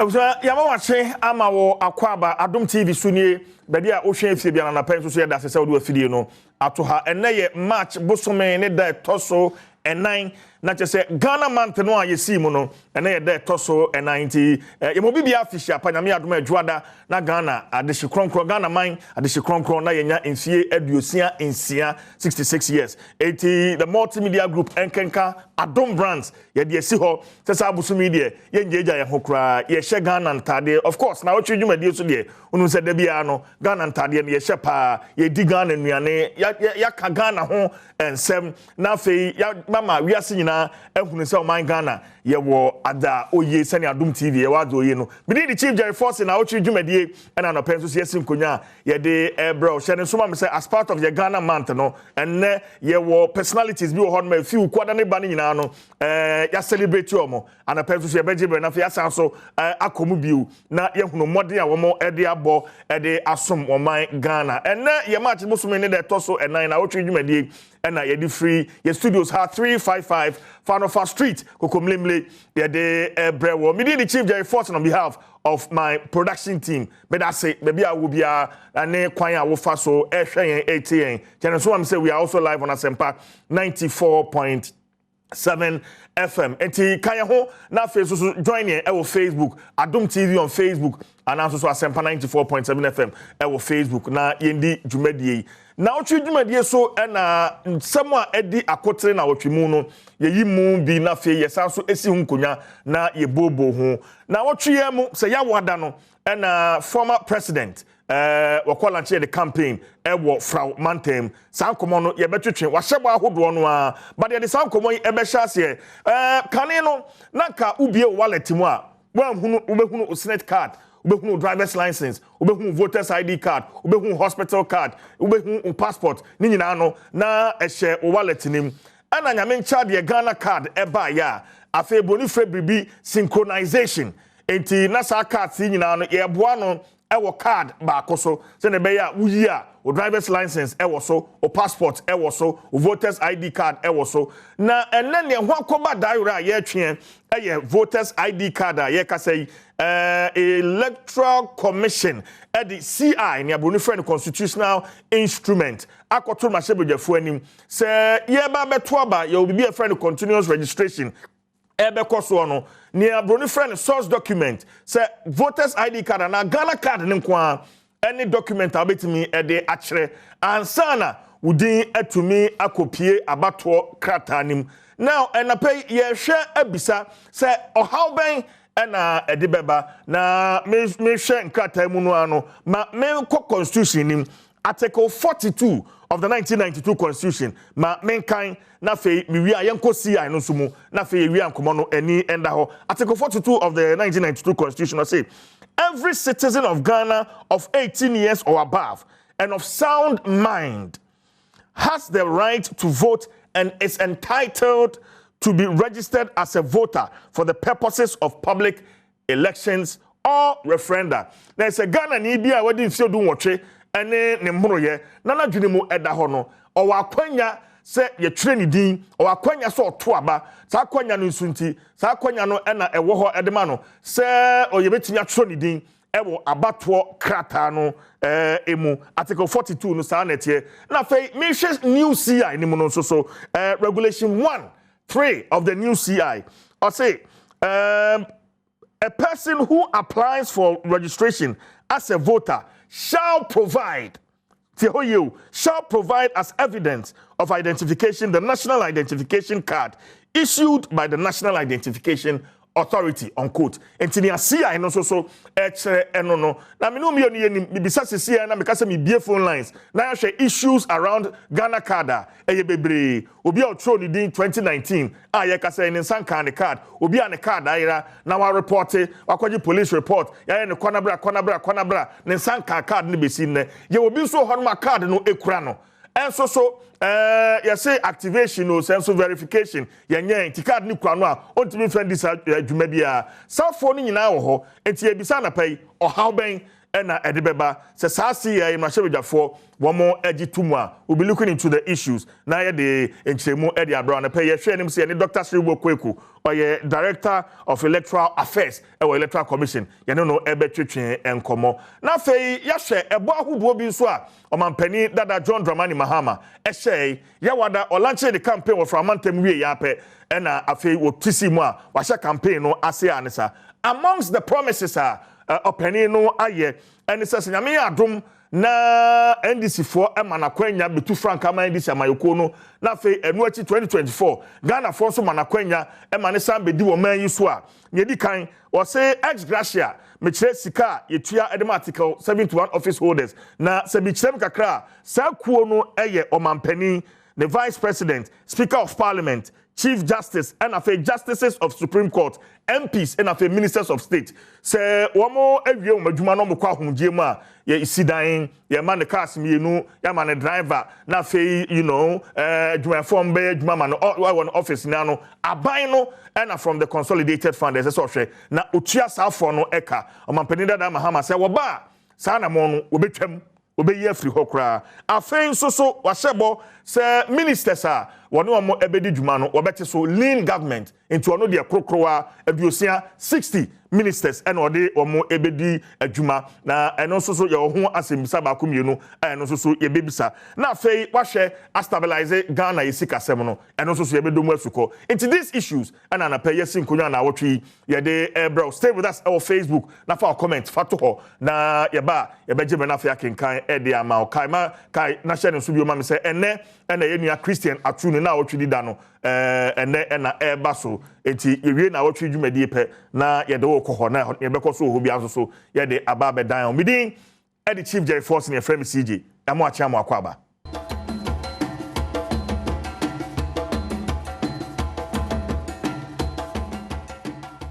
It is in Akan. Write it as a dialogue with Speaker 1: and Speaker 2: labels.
Speaker 1: Abusua, yɛama wakye ama wɔ Akwaaba Adom TV so nie, baabi a wohwɛ afie biara nanapɛ nso so yɛda ase sɛ wode wafidie no ato ha. Ɛnnɛ yɛ March bosome ne da ɛtɔ so 4, na kyerɛ sɛ Ghana month no a yɛsii mu no, ɛnɛ yɛ da ɛtɔ so 4. Nti yɛma obi biara afihyia pa. Nyame adom adwoada na Ghana adehye kronkron, Ghana man adehye kronkron, na yɛnya mfie 66, 66 years. Enti the Multimedia Group ɛnkenka Adom Brands yɛde asi hɔ sɛ saa abosom yi deɛ, yɛngyagya yɛn ho koraa, yɛhyɛ Ghana ntadeɛ. Of course, na wɔtwe dwumadie so deɛ, wonim sɛ da biara no Ghana ntadeɛ no yɛhyɛ paa, yɛdi Ghana nnuane, yɛaka Ghana ho nsɛm, na afei yɛama wiase nyinaa ahunu sɛ ɔman Ghana yɛwɔ ada oye, sɛnea Adom TV yɛwɔ ada oye no. Mede de Chief Jerry Force na wɔtwe dwumadie, ɛna anɔpɛ nso so yɛsi nkonnwa a yɛde ɛbrɛ hyɛ ne nsoma mi sɛ as part of yɛ Ghana month no, ɛnnɛ yɛwɔ personalities bi wɔ hɔ nom a efi Wukuada ne ba no nyinaa no yɛ celebrate wɔn. Anɔpɛ nso so yɛbɛgye brɛ na afei asan so akɔ mu bio na yɛhunu mmɔden a wɔn ɛde abɔ ɛde asom wɔn man Ghana. Ɛnnɛ yɛ March bosome ne da ɛtɔ so 4 na awotwe dwumadie ɛna yɛde firi yɛ studios ha, 355 Fanofa Street, Kokomlemle, yɛde ɛbrɛ wɔ. Medi the Chief Jerry Forson on behalf of my production team. Bɛda ase baabi a wo biara ne kwan a wofa so ɛhwɛ yɛn, ɛtie yɛn. Kyɛnɛ so am sɛ we are also live on Asempa 94.7 FM, nti ka yɛn ho na afei nso so join yɛn ɛwɔ Facebook, Adom TV on Facebook, anaa nso so Asɛmpa 94.7 FM ɛwɔ Facebook, na yɛndi dwumadie yi. Na wotwe dwumadie so, ɛna nsɛm a ɛdi akotere na wɔtwe mu no, yɛyi mu bi na afei yɛsan so esi ho nkonnwa na yɛbooboo ho. Na wɔtwe yɛn mu sɛ yɛawo ada no, ɛna former president wɔkɔ launch yɛ the campaign ɛwɔ Fraw mantam. Saa nkɔmɔ no yɛbɛtwetwe, wahyɛ bɔ ahodoɔ no a, but yɛde saa nkɔmɔ yi ɛbɛhyɛ aseɛ. Kane no na nka wobie wo wallet mu a, woanhunu, wobɛhunu wo SSNIT card, wobɛhunu driver's license, wobɛhunu voters ID card, wobɛhunu hospital card, wobɛhunu wo passport ne nyinaa no na ɛhyɛ wo wallet nim. Ɛna Nyame nkyɛ deɛ Ghana Card ɛbaeɛ a, afei broni frɛ biribi synchronization, nti na saa cards yi nyinaa no yɛboa no ɛwɔ card baako so, sɛnea ɛbɛyɛ a woyi a, wo driver's license ɛwɔ so, wo passport ɛwɔ so, wo voters ID card ɛwɔ so. Na ɛnɛ nea ho akɔba daayora a yɛretweɛ ɛyɛ voters ID card a yɛrekasa yi, Electoral Commission ɛde CI, nea broni frɛ no constitutional instrument, akɔto mmarahyɛbadwafoɔ anim sɛ yɛreba abɛto aba, yɛwɔ biribi a yɛfrɛ no continuous registration ɛbɛkɔ soɔ no, nea broni frɛ no source document, sɛ voters ID card anaa Ghana Card ne nko ara ɛne document a wobɛtumi ɛde akyerɛ ansa na wo din atumi akɔpie abatoɔ krataa no mu. Now ɛnapɛ yi yɛhwɛ abisa sɛ ɔhaw bɛn ɛna ɛde bɛba. Na mehwɛ nkrataa mu no ano ma menkɔ constitution nim, Article 42 of the 1992 Constitution, ma menkan na afei mewie a yɛnkɔ CI no nso mu, na afei yɛwie nkɔmmɔ no ani ɛnda hɔ. Article 42 of the 1992 Constitution ɔse, "Every citizen of Ghana of 18 years or above and of sound mind has the right to vote and is entitled to be registered as a voter for the purposes of public elections or referenda." Na sɛ Ghana ni bi a wɔde mfie 18 ɛne ne mmoroyɛ na n'adwene mu ɛda hɔ no, ɔwɔ akwanya sɛ yɛtwerɛ ne din, ɔwɔ akwanya sɛ ɔto aba. Saa akwanya no nso nti, saa akwanya no ɛna ɛwɔ hɔ ɛde ma no sɛ ɔyɛ bɛtumi atwerɛ ne din ɛwɔ abatoɔ krataa no emu. Article 42 no saa na ɛteɛ. Na afei mehwɛ new CI ne mu no nso so, regulation 1(3) of the new CI ɔse, "A person who applies for registration as a voter shall provide," tie hɔ yie o, "shall provide as evidence of identification the national identification card issued by the National Identification Authority," unquote. Nti nea CI no nso so ɛkyerɛ ɛno no, na mene mmienu yɛ nim bibisa sisi na meka sɛ mebie phone lines na yɛahwɛ issues around Ghana Card a ɛyɛ bebree. Obi a ɔtwerɛ ne din 2019 a yɛka sɛ ne nsa nkaa ne card, obi a ne card ayera na wareport, wakɔgye police report, yɛayɛ ne kɔnabra kɔnabra kɔnabra, ne nsa nkaa card no bɛsi nnɛ. Yɛwɔ obi nso wɔ hɔ nom a card no ekura no, ɛnso so yɛsɛ activation o, sɛ nso verification yɛnyɛ, nti card no kura no a ɔntumi nfɛn di saa adwuma biara. Saafoɔ no nyinaa wɔ hɔ, nti yɛbisa anapa yi, ɔhaw bɛn Ɛna ɛde bɛba sɛ saa se yɛ mmarahyɛbadwafoɔ wɔn agye to mu a, we'll be looking into the issues na yɛde nkyerɛmu ɛde abrɛ. Anɔpɛ yɛhwɛ anim sɛ yɛne Dr. Serebour Quaicoe, ɔyɛ Director of Electoral Affairs ɛwɔ Electoral Commission, yɛne no ɛbɛtwetwe nkɔmmɔ. Na afei yɛahwɛ ɛbɔ ahodoɔ bi nso a ɔmampanin dada John Dramani Mahama ɛhyɛe yɛwada ɔlaunche de campaign wɔ Framantam wie yɛ apɛ, ɛna afei wɔtu si mu a wahyɛ campaign no ase a ne sa. Amongst the promises a ɔpanin no ayɛ ɛne sɛ Nyame yɛ adom na NDC foɔ ɛma n'akwanya bɛtu frankaa ma NDC amayɔkuo no, na afei ɛno akyi 2024 Ghanafoɔ nso ma n'akwanya ɛma ne san bɛdi wɔn man yi so a, nea edi kan, wɔse ex gratia, mekyerɛ sika a yɛtua ɛde ma Article 71 office holders. Na sɛ bi kyerɛ mu kakra a, saa kuo no ɛyɛ ɔmampanin, ne vice president, Speaker of Parliament, Chief Justice, ɛna afei justices of Supreme Court, MPs, ɛna afei ministers of state. Sɛ wɔn awie wɔn adwuma na wɔn kɔ ahomgye mu a, yɛ dan, yɛma ne cars mmienu, yɛma ne driver, na afei adwumayɛfoɔ bɛyɛ adwuma ma no ɔwɔ no office naa no, aban no ɛna from the Consolidated Fund ɛsɛ sɛ ɔhwɛ na otua saa afɔ no. Ɛka ɔmampanin dada Mahama sɛ wɔba a, saa anamɔ no wɔbɛtwam, wɔbɛyi afiri hɔ koraa. Afei nso so wahyɛ bɔ sɛ ministers a wɔne wɔn bɛdi dwuma no, wɔbɛte so, lean government. Nti ɔno deɛ, korokorowa 60, 60 ministers ɛna ɔde wɔn bɛdi adwuma. Na ɛno nso so yɛwɔ ho asɛmbisa baako mmienu a ɛno nso so yɛbɛbisa. Na afei wahyɛ astabilize Ghana yɛ sikasɛm no, ɛno nso so yɛbɛdɔ mu asukɔ. Nti these issues ɛna anapɛ yɛsi nkonnwa na awɔtwe yi yɛde ɛbrɛw. Stay with us ɛwɔ Facebook na fa comment fa to hɔ, na yɛba a yɛbɛgye mɛ na afei akenkan ɛde ama wo. Kae ma kae na hyɛ ne nso bio ma mi sɛ ɛnɛ ɛna yɛn nua Christian Atu ne na awɔtwe di da no ɛnɛ ɛna ɛɛba so. Nti yɛwie na awɔtwe dwumadie pɛ na yɛde wɔ kɔ hɔ na yɛbɛkɔ so wɔ hɔ bi nso so yɛde aba abɛdan. Ɔmidin ɛde Chief Jerry Force ne yɛfrɛ me CJ. Ɛmo akyea mo akɔ aba.